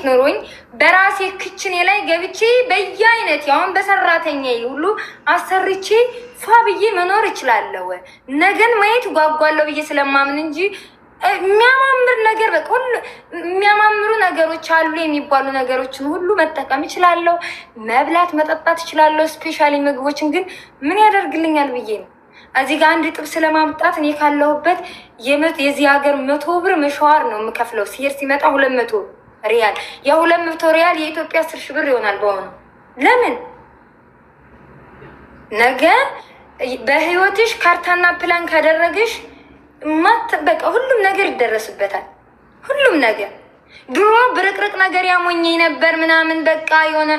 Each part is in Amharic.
ኖሮኝ በራሴ kitchen ኤ ላይ ገብቼ በየአይነት ያሁን በሰራተኛ ሁሉ አሰርቼ ፏ ብዬ መኖር እችላለሁ። ነገን ማየት ጓጓለሁ ብዬ ስለማምን እንጂ የሚያማምር ነገር በቃ ሁሉ የሚያማምሩ ነገሮች አሉ የሚባሉ ነገሮችን ሁሉ መጠቀም እችላለሁ። መብላት መጠጣት እችላለሁ። Specially ምግቦችን ግን ምን ያደርግልኛል ብዬ ነው። እዚህ ጋር አንድ ጥብስ ለማምጣት እኔ ካለሁበት የዚህ ሀገር 100 ብር مشوار ነው የምከፍለው። ሲሄድ ሲመጣ 200 ሪያል፣ የ200 ሪያል የኢትዮጵያ 10,000 ብር ይሆናል። በሆኑ ለምን ነገ በህይወትሽ ካርታና ፕላን ካደረግሽ በቃ ሁሉም ነገር ይደረስበታል። ሁሉም ነገር ድሮ ብርቅርቅ ነገር ያሞኘኝ ነበር ምናምን፣ በቃ የሆነ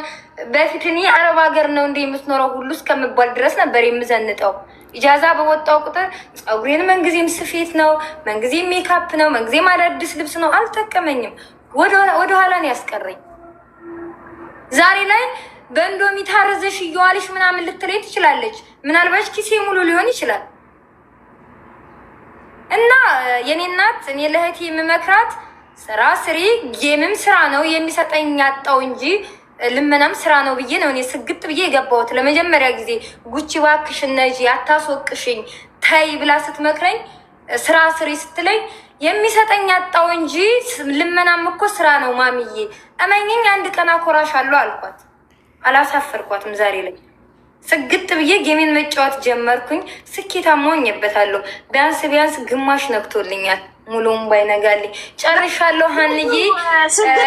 በፊት እኔ አረብ ሀገር ነው እንደ የምትኖረው ሁሉ እስከምባል ድረስ ነበር የምዘንጠው። إجازة በወጣው ቁጥር ፀጉሬን መንጊዜም ስፌት ነው፣ መንጊዜም ሜካፕ ነው፣ መንጊዜም አዳዲስ ልብስ ነው። አልጠቀመኝም፣ ወደኋላ ነው ያስቀረኝ። ዛሬ ላይ በእንዶሚ ታርዘሽ እየዋልሽ ምናምን ልትለኝ ትችላለች። ምናልባት ኪሴ ሙሉ ሊሆን ይችላል። እና የኔ እናት፣ እኔ ለእህቴ የምመክራት ስራ ስሪ፣ game ም ስራ ነው፣ የሚሰጠኝ ያጣው እንጂ ልመናም ስራ ነው ብዬ ነው እኔ ስግጥ ብዬ የገባሁት። ለመጀመሪያ ጊዜ ጉቺ እባክሽ ነጂ አታስወቅሽኝ ተይ ብላ ስትመክረኝ፣ ስራ ስሪ ስትለኝ፣ የሚሰጠኝ ያጣው እንጂ ልመናም እኮ ስራ ነው ማሚዬ፣ እመኚኝ አንድ ቀን አኮራሻለሁ አልኳት። አላሳፈርኳትም። ዛሬ ላይ ስግጥ ብዬ game ኤን መጫወት ጀመርኩኝ። ስኬታማ ሆኜበታለሁ። ቢያንስ ቢያንስ ግማሽ ነግቶልኛል። ሙሉም ባይነጋልኝ ጨርሻለሁ። ሀንዬ፣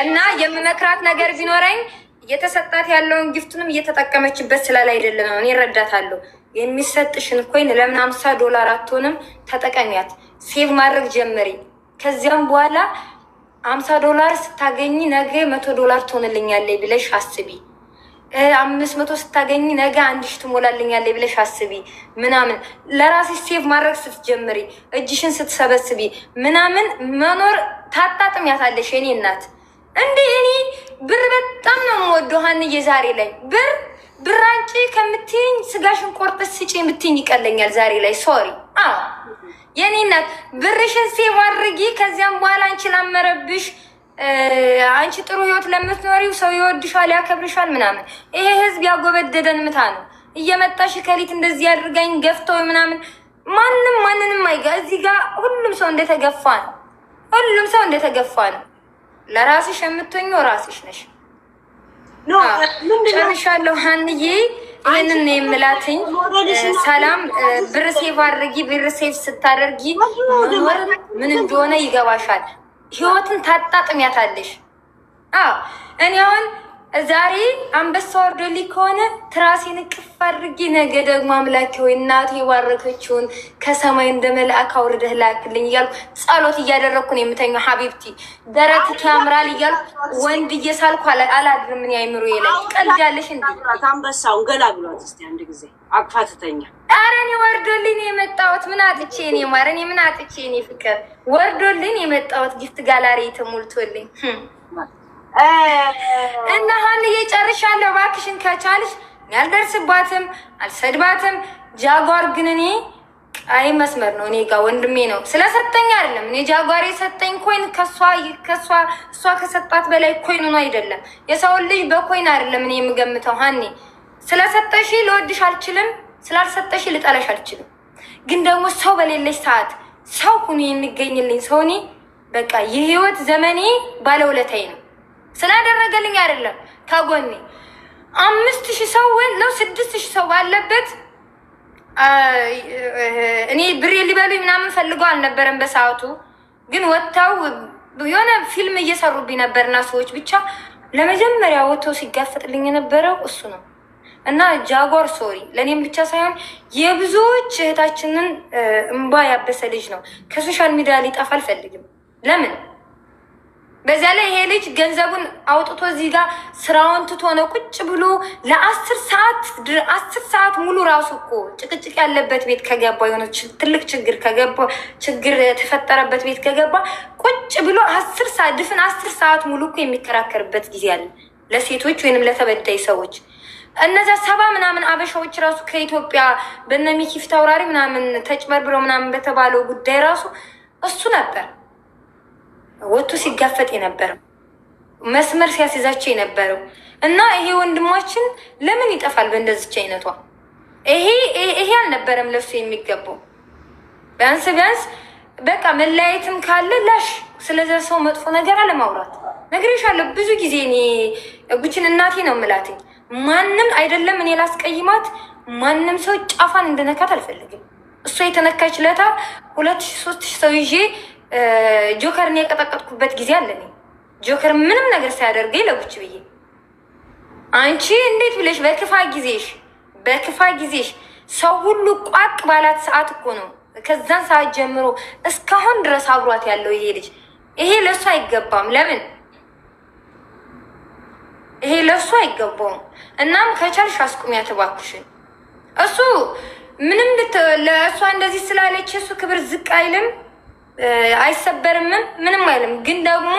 እና የምመክራት ነገር ቢኖረኝ እየተሰጣት ያለውን gift ኡንም እየተጠቀመችበት ስላል አይደለም ነው። እኔ እረዳታለሁ። የሚሰጥሽን coin ለምን 50 ዶላር አትሆንም? ተጠቀሚያት። Save ማድረግ ጀምሪ። ከዚያም በኋላ 50 ዶላር ስታገኝ ነገ 100 ዶላር ትሆንልኛለች ብለሽ አስቢ። 500 ስታገኝ ነገ 1000 ትሞላልኛለች ብለሽ አስቢ ምናምን፣ ለራስሽ save ማድረግ ስትጀምሪ፣ እጅሽን ስትሰበስቢ ምናምን መኖር ታጣጥሚያታለሽ። የኔ እናት፣ እንዴ እኔ ብር በጣም ነው የምወደው ሀንዬ። ዛሬ ላይ ብር ብር አንጪ ከምትይኝ ስጋሽን ቆርጠሽ ስጪኝ ብትይኝ ይቀለኛል። ዛሬ ላይ sorry። አዎ የኔ እናት፣ ብርሽን save አድርጊ። ከዚያም በኋላ አንቺ ላመረብሽ፣ አንቺ ጥሩ ህይወት ለምትኖሪው ሰው ይወድሻል፣ ያከብርሻል ምናምን። ይሄ ህዝብ ያጎበደደን ምታ ነው። እየመጣሽ ከሊት እንደዚህ አድርጋኝ ገፍተው ምናምን፣ ማንም ማንንም አይጋ። እዚህ ጋር ሁሉም ሰው እንደተገፋ ነው። ሁሉም ሰው እንደተገፋ ነው። ለራስሽ የምትሆኚው ራስሽ ነሽ። ጨርሻለሁ ሀንዬ፣ ይህንን ነው የምላትኝ። ሰላም፣ ብር save አድርጊ። ብር save ስታደርጊ መኖር ምን እንደሆነ ይገባሻል። ህይወትን ታጣጥሚያታለሽ። አዎ፣ እኔ አሁን ዛሬ አንበሳ ወርዶልኝ ከሆነ ትራሴን እቅፍ አድርጌ ነገ ደግሞ አምላኬ ሆይ እናቴ የባረከችውን ከሰማይ እንደ መልአክ አውርደህ ላክልኝ እያልኩ ጸሎት እያደረግኩ ነው የምተኛው። حبيبتي፣ ደረትህ ያምራል እያልኩ ወንድ እየሳልኩ አላድርም። ምን አይምሮ ላይ ቀልጃለሽ እንዴ? አንበሳውን ገላግሏት እስኪ አንድ ጊዜ አቅፋ ትተኛ። ኧረ እኔ ወርዶልኝ ነው የመጣሁት። ምን አጥቼ እኔ ማር፣ እኔ ምን አጥቼ እኔ ፍቅር፣ ወርዶልኝ የመጣሁት gift gallery ተሞልቶልኝ። እና ሀንዬ ጨርሻለሁ። እባክሽን ከቻልሽ አልደርስባትም፣ አልሰድባትም። ጃጓር ግን እኔ ቀይ መስመር ነው፣ እኔ ጋር ወንድሜ ነው፣ ስለሰጠኝ አይደለም። እኔ ጃጓር የሰጠኝ coin ከሷ እሷ ከሰጣት በላይ coin ሆኖ አይደለም። የሰውን ልጅ በ coin አይደለም እኔ የምገምተው። ሀኔ፣ ስለሰጠሽ ልወድሽ አልችልም፣ ስላልሰጠሽ ልጠላሽ አልችልም። ግን ደግሞ ሰው በሌለሽ ሰዓት ሰው ሁኖ የሚገኝልኝ ሰው እኔ በቃ የህይወት ዘመኔ ባለውለታዬ ነው። ስላደረገልኝ አይደለም፣ ከጎኔ 5000 ሰው ነው 6000 ሰው ባለበት እኔ ብሬ ሊበሉኝ ምናምን ፈልገው አልነበረም በሰዓቱ፣ ግን ወጥተው የሆነ ፊልም እየሰሩብኝ ነበርና ሰዎች ብቻ ለመጀመሪያ ወጥተው ሲጋፈጥልኝ የነበረው እሱ ነው። እና ጃጓር sorry፣ ለእኔም ብቻ ሳይሆን የብዙዎች እህታችንን እንባ ያበሰ ልጅ ነው። ከ social media ሊጠፋ አልፈልግም። ለምን በዚያ ላይ ይሄ ልጅ ገንዘቡን አውጥቶ እዚህ ጋር ስራውን ትቶ ነው ቁጭ ብሎ ለ10 ሰዓት፣ 10 ሰዓት ሙሉ ራሱ እኮ ጭቅጭቅ ያለበት ቤት ከገባ፣ የሆነ ትልቅ ችግር ከገባ፣ ችግር የተፈጠረበት ቤት ከገባ ቁጭ ብሎ 10 ሰዓት፣ ድፍን 10 ሰዓት ሙሉ እኮ የሚከራከርበት ጊዜ አለ ለሴቶች ወይንም ለተበዳይ ሰዎች። እነዚያ 70 ምናምን አበሻዎች ራሱ ከኢትዮጵያ በነ ሚኪ ፊታውራሪ ምናምን ተጭበርብረው ምናምን በተባለው ጉዳይ ራሱ እሱ ነበር ወጥቶ ሲጋፈጥ የነበረው። መስመር ሲያስይዛቸው የነበረው። እና ይሄ ወንድማችን ለምን ይጠፋል በእንደዚች አይነቷ? ይሄ አልነበረም ለሱ የሚገባው። ቢያንስ ቢያንስ በቃ መለያየትም ካለ ላሽ ስለዛ ሰው መጥፎ ነገር አለማውራት። ነግሬሻለሁ ብዙ ጊዜ፣ እኔ ጉችን እናቴ ነው የምላትኝ። ማንም አይደለም እኔ ላስቀይማት፣ ማንም ሰው ጫፏን እንድነካት አልፈልግም። እሷ የተነካች ለታ 2000 3000 ሰው ይዤ ጆከርን የቀጠቀጥኩበት ጊዜ አለ። እኔ ጆከር ምንም ነገር ሳያደርገኝ ለጉች ብዬ፣ አንቺ እንዴት ብለሽ በክፋ ጊዜሽ ሰው ሁሉ ቋቅ ባላት ሰዓት እኮ ነው ከዛን ሰዓት ጀምሮ እስካሁን ድረስ አብሯት ያለው ይሄ ልጅ። ይሄ ለእሱ አይገባም። ለምን ይሄ ለእሱ አይገባውም። እናም ከቻልሽ አስቁሚያት እባክሽን። እሱ ምንም ለእሷ እንደዚህ ስላለች እሱ ክብር ዝቅ አይልም፣ አይሰበርምም፣ ምንም አይልም። ግን ደግሞ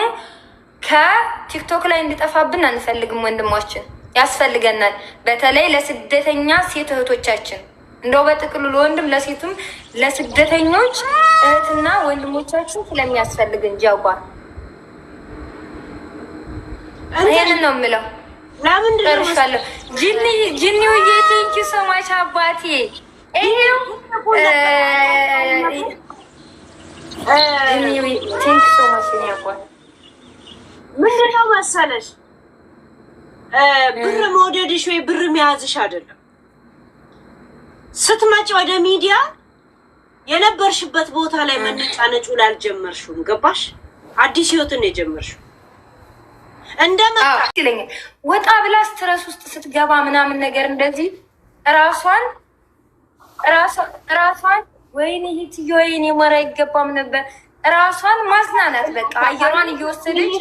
ከቲክቶክ ላይ እንዲጠፋብን አንፈልግም። ወንድማችን ያስፈልገናል። በተለይ ለስደተኛ ሴት እህቶቻችን፣ እንደው በጥቅሉ ለወንድም ለሴቱም ለስደተኞች እህትና ወንድሞቻችን ስለሚያስፈልግን ጃጓር ይሄንን ነው የምለው። ለምንድን ነው? ጨርሻለሁ። ጂኒውዬ thank you so much አባቴ። ይሄው ጂኒውዬ thank you so much የኔ አባት። ምንድን ነው መሰለሽ፣ ብር መውደድሽ ወይ ብር መያዝሽ አይደለም። ስትመጪ ወደ ሚዲያ የነበርሽበት ቦታ ላይ መነጫነጩ ላይ አልጀመርሽውም። ገባሽ? አዲስ ህይወትን ነው የጀመርሽው። እንደመጣ ይለኛል። ወጣ ብላ stress ውስጥ ስትገባ ምናምን ነገር እንደዚህ ራሷን ወይኔ ይትዮ ወይኔ ሞራ አይገባም ነበር። ራሷን ማዝናናት በቃ አየሯን እየወሰደች፣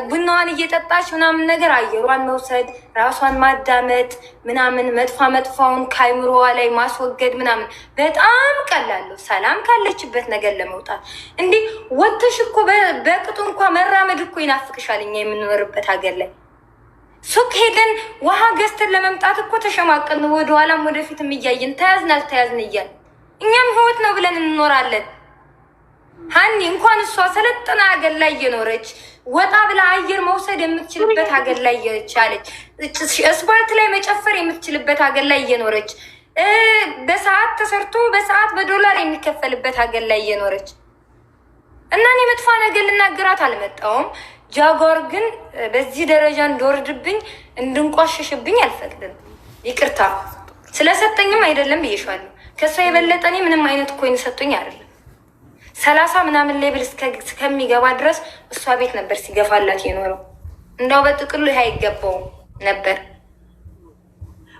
ቡናዋን እየጠጣች ምናምን ነገር አየሯን መውሰድ፣ ራሷን ማዳመጥ ምናምን፣ መጥፋ መጥፋውን ከአይምሮዋ ላይ ማስወገድ ምናምን በጣም ቀላል ነው። ሰላም ካለችበት ነገር ለመውጣት እንዲህ ወጥተሽ እኮ በቅጡ እንኳ መራመድ እኮ ይናፍቅሻል። እኛ የምንኖርበት ሀገር ላይ ሱቅ ሄደን ውሃ ገዝተን ለመምጣት እኮ ተሸማቀን፣ ወደኋላም ወደፊትም እያየን ተያዝን አልተያዝን እያልን እኛም ህይወት ነው ብለን እንኖራለን። ሀኒ እንኳን እሷ ሰለጠነ ሀገር ላይ እየኖረች፣ ወጣ ብላ አየር መውሰድ የምትችልበት ሀገር ላይ እየቻለች፣ እስፓልት ላይ መጨፈር የምትችልበት ሀገር ላይ እየኖረች፣ በሰዓት ተሰርቶ በሰዓት በዶላር የሚከፈልበት ሀገር ላይ እየኖረች እና እኔ መጥፎ ነገር ልናገራት አልመጣውም። ጃጓር ግን በዚህ ደረጃ እንደወርድብኝ እንድንቋሸሽብኝ አልፈቅድም። ይቅርታ ስለሰጠኝም አይደለም ብዬሻለሁ። ከእሷ የበለጠ እኔ ምንም አይነት coin ሰጡኝ አይደለም። 30 ምናምን level እስከሚገባ ድረስ እሷ ቤት ነበር ሲገፋላት የኖረው። እንደው በጥቅሉ ይህ አይገባውም ነበር።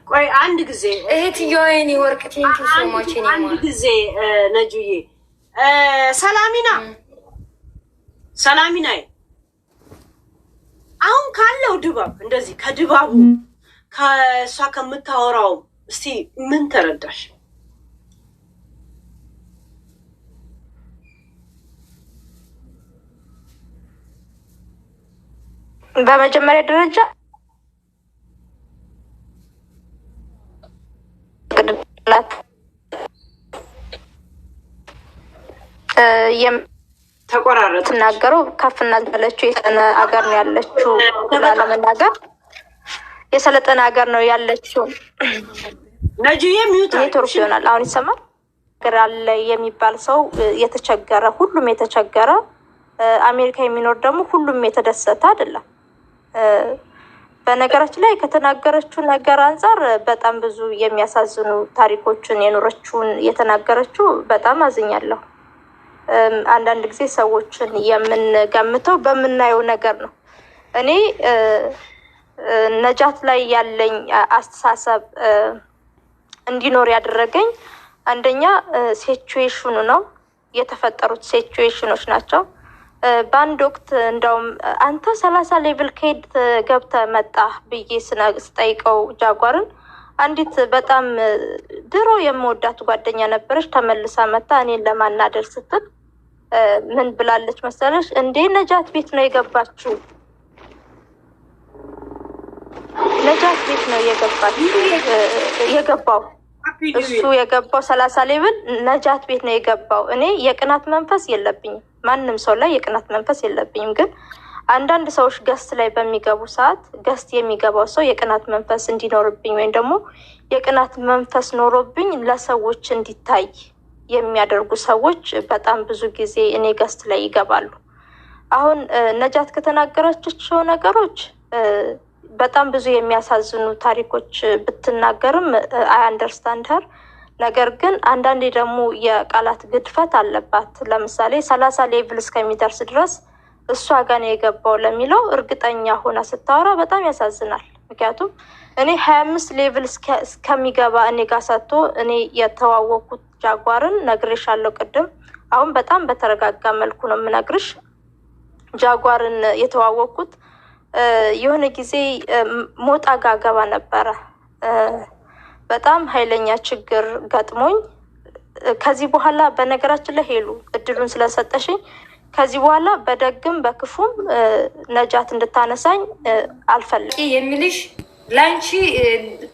ቆይ አንድ ጊዜ። እህትየዋ የኔ ወርቅ thank you so much የኔ አንድ ጊዜ ነጁዬ፣ ሰላሚና ሰላሚና፣ አሁን ካለው ድባብ እንደዚህ ከድባቡ ከእሷ ከምታወራው እስቲ ምን ተረዳሽ? በመጀመሪያ ደረጃ ቅድላት ተቆራረጠ። የምትናገረው ከፍና ያለችው የሰለጠነ ሀገር ነው ያለችው ብላ ለመናገር የሰለጠነ ሀገር ነው ያለችው። ነጁዬ mute። ኔትወርክ ይሆናል። አሁን ይሰማል። ሀገር አለ የሚባል ሰው የተቸገረ፣ ሁሉም የተቸገረ፣ አሜሪካ የሚኖር ደግሞ ሁሉም የተደሰተ አይደለም። በነገራችን ላይ ከተናገረችው ነገር አንጻር በጣም ብዙ የሚያሳዝኑ ታሪኮችን የኖረችውን የተናገረችው በጣም አዝኛለሁ። አንዳንድ ጊዜ ሰዎችን የምንገምተው በምናየው ነገር ነው። እኔ ነጃት ላይ ያለኝ አስተሳሰብ እንዲኖር ያደረገኝ አንደኛ situation ኑ ነው፣ የተፈጠሩት ሲቹዌሽኖች ናቸው። በአንድ ወቅት እንደውም አንተ 30 level ከሄድ ገብተህ መጣህ ብዬ ስጠይቀው ጃጓርን አንዲት በጣም ድሮ የምወዳት ጓደኛ ነበረች። ተመልሳ መታ እኔን ለማናደድ ስትል ምን ብላለች መሰለሽ? እንዴ ነጃት ቤት ነው የገባችው፣ ነጃት ቤት ነው የገባችው፣ የገባው እሱ የገባው 30 level ነጃት ቤት ነው የገባው። እኔ የቅናት መንፈስ የለብኝም፣ ማንም ሰው ላይ የቅናት መንፈስ የለብኝም። ግን አንዳንድ ሰዎች guest ላይ በሚገቡ ሰዓት guest የሚገባው ሰው የቅናት መንፈስ እንዲኖርብኝ ወይም ደግሞ የቅናት መንፈስ ኖሮብኝ ለሰዎች እንዲታይ የሚያደርጉ ሰዎች በጣም ብዙ ጊዜ እኔ guest ላይ ይገባሉ። አሁን ነጃት ከተናገረቻቸው ነገሮች በጣም ብዙ የሚያሳዝኑ ታሪኮች ብትናገርም I understand her። ነገር ግን አንዳንዴ ደግሞ የቃላት ግድፈት አለባት። ለምሳሌ 30 level እስከሚደርስ ድረስ እሷ ጋር ነው የገባው ለሚለው እርግጠኛ ሆና ስታወራ በጣም ያሳዝናል። ምክንያቱም እኔ 25 level እስከሚገባ እኔ ጋር ሰጥቶ እኔ የተዋወቅኩት ጃጓርን ነግሬሻለሁ ቅድም። አሁን በጣም በተረጋጋ መልኩ ነው የምነግርሽ። ጃጓርን የተዋወቅኩት የሆነ ጊዜ ሞጣ ጋ ገባ ነበረ። በጣም ኃይለኛ ችግር ገጥሞኝ ከዚህ በኋላ በነገራችን ላይ ሄሉ እድሉን ስለሰጠሽኝ ከዚህ በኋላ በደግም በክፉም ነጃት እንድታነሳኝ አልፈልግም። የሚልሽ ለአንቺ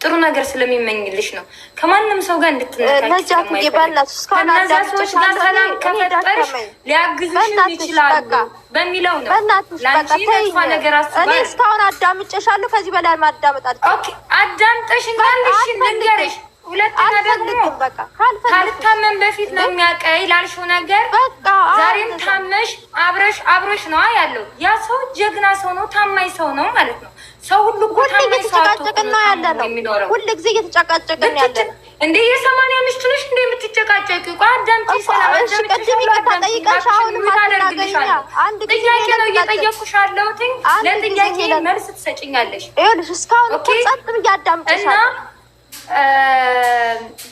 ጥሩ ነገር ስለሚመኝልሽ ነው። ከማንም ሰው ጋር እንድትነካኪ ነጃት ስለማይፈልግ በእናትሽ እስካሁን ከእነዛ ሰዎች ጋር አዳምጬሻለሁ። ሰላም እኔ ከፈጠርሽ ደከመኝ። ሊያግዙሽም በእናትሽ ይችላሉ በቃ በሚለው ነው። በእናትሽ ለአንቺ በቃ ተይኝ። መጥፎ ነገር አስባ እኔ እስካሁን አዳምጬሻለሁ። ከዚህ በላይ ማዳመጥ አልችልም። Okay፣ አዳምጠሽኛል። እሺ ልንገርሽ። ሁለተኛ ደግሞ አልፈልግም። በቃ ካልፈልግም ካልታመም በፊት ነው የሚያቀይ ላልሽው ነገር በቃ ዛሬም ታመሽ አብረሽ አብሮሽ ነዋ ያለው። ያ ሰው ጀግና ሰው ነው፣ ታማኝ ሰው ነው ማለት ነው። ሰው ሁሉ እኮ ሁሌ ታማኝ ሰው አጥቶ እኮ እየተጨቃጨቅን ነው ነው ያለ ታሞ ነው። የሚኖረው። ሁል ጊዜ እየተጨቃጨቅን ያለ ነው። እንዴ የ80 ሚስቱ ነሽ እንደ የምትጨቃጨቂ? ቆይ አዳምጪ፣ ሰላም እሺ ቅድም አዳምጪሻለሁ፣ ይቅርታ አዳምጪ። ጠይቀሽ እባክሽን አሁንም mute አትናገሪኛ። አደርግልሻለሁ። አንድ ጊዜ ጥያቄ ነው ሄለን ቀጥል። እየጠየኩሽ ያለሁት። አንድ ጊዜ ለጥያቄ ሄለን መልስ ትሰጭኛለሽ። ይኸውልሽ እስካሁን እኮ Okay። ጸጥ ብዬ እና አዳምጬሻለሁ።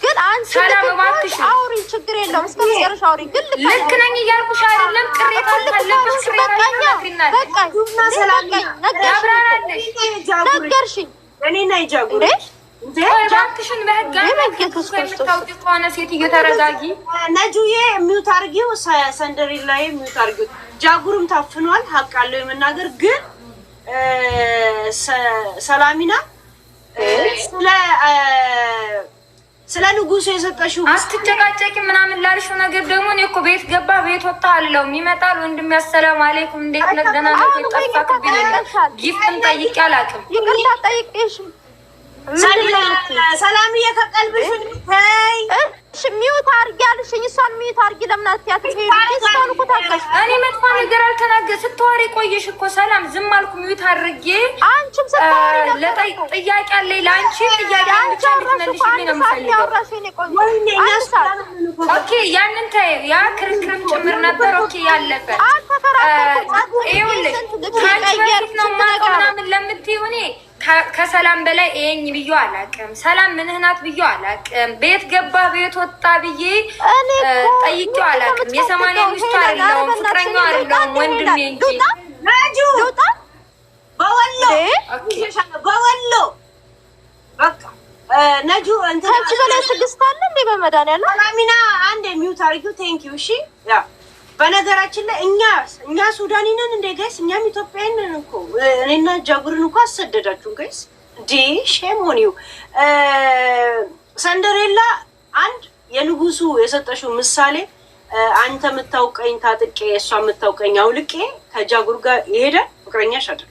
ግን አንቺ ሰላም ልክ እባክሽ። ከሆንሽ አውሪ፣ ችግር የለውም እስከ መጨረሻ አውሪ። ግን ልክ ልክ ነኝ እያልኩሽ አይደለም። ቅሬታ እኮ ልክ ካለብሽ ከሆንሽ ቅሬታ በቃኛ፣ ትነግሪናለሽ፣ በቃኝ፣ በቃኝ፣ ነገርሽኝ እኮ ታብራራለሽ። ነገርሽኝ እኔና የጃጉር እንዴ እንዴ ቆይ እባክሽን በህግ እንዴ አምላክ በኢየሱስ እኮ ክርስቶስ የምታውቂ ከሆነ ሴትዮ ተረጋጊ። ነጁዬ mute አርጊው፣ ሰንደሬላዬ mute አርጊው። ጃጉርም ታፍኗል፣ ሀቅ አለው የመናገር ግን ሰላሚና ስለ ንጉሱ የሰጠሽው አትጨቃጨቂ ምናምን ላልሽው ነገር ደግሞ እኔ እኮ ቤት ገባ ቤት ወጣ አልለውም። ይመጣል ወንድሜ፣ አሰላም አለይኩም እንዴት ነህ ደህና ነህ ወይ አሁን እኮ ጠፋክብኝ ነው የሚለው። ይቅርታ ጠይቀሻል። Gift ም ጠይቄ አላውቅም። ይቅርታ ጠይቄሽ ምንድን ነው የምትይው? ሰላምዬ ከቀልብሽ ተይ። እሺ mute አድርጊ አልሽኝ። እሷን mute አድርጊ ለምን አትያትም? ሄዱ እስካሁን እኮ ታገሽ። እኔ መጥፎ ነገር አልተናገር ስትወሪ ቆየሽ እኮ ሰላም፣ ዝም አልኩ mute አድርጌ። አንቺም ስታወሪ ነበር እኮ። ጥያቄ አለኝ ለአንቺ፣ ጥያቄ የአንቺ ብቻ አወራሽ እኮ እንድትመልሽልኝ አንድ ነው ሰዓት የምፈልገው። ያወራሽ የእኔ ቆንጆ፣ ወይኔ እኛ አንድ ሰዓት Okay፣ ያንን ተይው። ያ ክርክርም ጭምር ነበር። Okay ያለፈ አልተከራከርኩም። ይኸውልሽ ስንት ልብስ ከአንቺ ቀየር በፊት ነው ስንት የማውቀው ነገር አለ። ምናምን ለምትይው እኔ ከሰላም በላይ ይሄኝ ብዬ አላውቅም። ሰላም ምንህ ናት ብዬ አላውቅም። ቤት ገባ ቤት ወጣ ብዬ እኔ እኮ ጠይቄው አላውቅም። የ80 ሚስቱ አይደለሁም፣ ፍቅረኛው አይደለሁም፣ ወንድሜ እንጂ። ልውጣ ነጁ ልውጣ በወሎ እንዴ? በወሎ በቃ ነጁ እንትን ከአንቺ በላይ ትዕግስት አለ እንዴ? በመድኃኒዓለም ሰላሚና አንድ mute አድርጊው። Thank you። እሺ yeah በነገራችን ላይ እኛ ሱዳኒ ነን እንደ guys፣ እኛም ኢትዮጵያዊ ነን እኮ። እኔና ጃጉርን እኮ አሰደዳችሁን guys። እንዴ shame on you። ሰንደሬላ አንድ የንጉሱ የሰጠሽው ምሳሌ አንተ የምታውቀኝ ታጥቄ እሷ የምታውቀኝ አውልቄ ከጃጉር ጋር ይሄዳል ፍቅረኛሽ አይደል?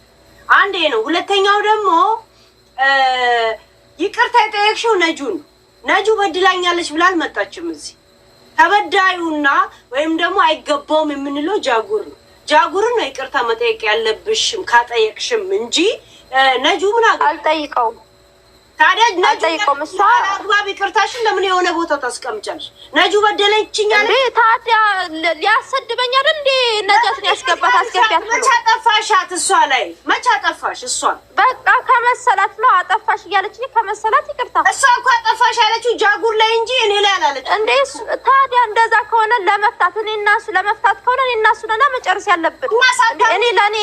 አንድ ይሄ ነው። ሁለተኛው ደግሞ ይቅርታ የጠየቅሽው ነጁን ነጁ በድላኛለች ብላ አልመጣችም እዚህ። ተበዳዩና ወይም ደግሞ አይገባውም የምንለው ጃጉር ነው። ጃጉርን ነው ይቅርታ መጠየቅ ያለብሽም ካጠየቅሽም እንጂ ነጁ ምን አገ አልጠይቀውም። ታዲያ ነጁ አልጠይቀውም። እሷ አግባብ ይቅርታሽን ለምን የሆነ ቦታ ታስቀምጫለሽ? ነጁ በደለችኝ አለ። እንዴ ታዲያ ሊያሰድበኝ አይደል እንዴ? ነጃትን ያስገባት አስገቢያት ብሎ መች አጠፋሻት? እሷ ላይ መች አጠፋሽ? እሷን በቃ ከመሰላት ነው አጠፋሽ እያለች ከመሰላት ይቅርታ። እሷ እኮ አጠፋሽ ያለችው ጃጉር ላይ እንጂ እኔ ላይ አላለች። እንዴ ታዲያ እንደዛ ከሆነ ለመፍታት እኔ እና እሱ ለመፍታት ከሆነ እኔ እና እሱ ነና መጨረስ ያለብን። እንዴ እኔ ለእኔ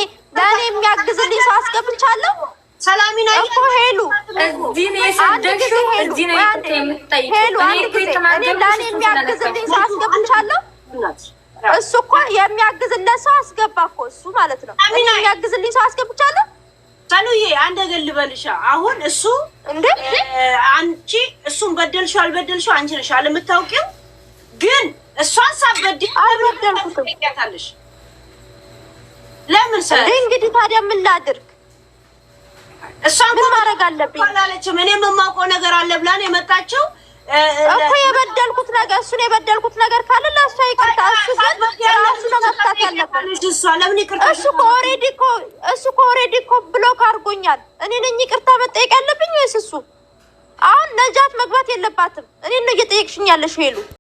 የሚያግዝልኝ ሰው አስገብቻለሁ ሰላሚና እኮ ሄሉ። እዚህ ነው አንድ ጊዜ የሰደብሽው፣ ሄሉ እዚህ ነው ወይ ይቅርታ አንዴ የምትጠይቂው። ሄሉ እኔ አንድ እኮ ጊዜ እኔ የተናገርኩሽ ለእኔ እሱን የሚያግዝልኝ ስለነካሽ ሰው አስገብቻለሁ። እሱ እኮ የሚያግዝለት ሰው አስገባ እኮ እሱ ማለት ነው። እኔ የሚያግዝልኝ ሰው አስገብቻለሁ። ሰሉዬ አንድ ነገር ልበልሻ። አሁን እሱ እንዴ አንቺ እሱን በደልሽው አልበደልሽው አንቺ ነሽ አለምታውቂው፣ ግን እሷን ሳትበድይ አልበደልኩትም። ትጠይቂያታለሽ። ለምን እንዴ እንግዲህ ታዲያ ምን ላድርግ? እሷ ምን ማድረግ አለብኝ? አላለችም። እኔም የማውቀው ነገር አለ ብላ ነው የመጣችው እኮ። የበደልኩት ነገር፣ እሱን የበደልኩት ነገር ካለ ለእሷ ይቅርታ። እሱ ግን ራሱ ነው መፍታት ያለበት። እሷ ለምን ይቅርታ? እሱ እኮ already እኮ block አድርጎኛል። እኔ ነኝ ይቅርታ መጠየቅ ያለብኝ ወይስ እሱ? አሁን ነጃት መግባት የለባትም። እኔን ነው እየጠየቅሽኝ ያለሽ ሄሉ።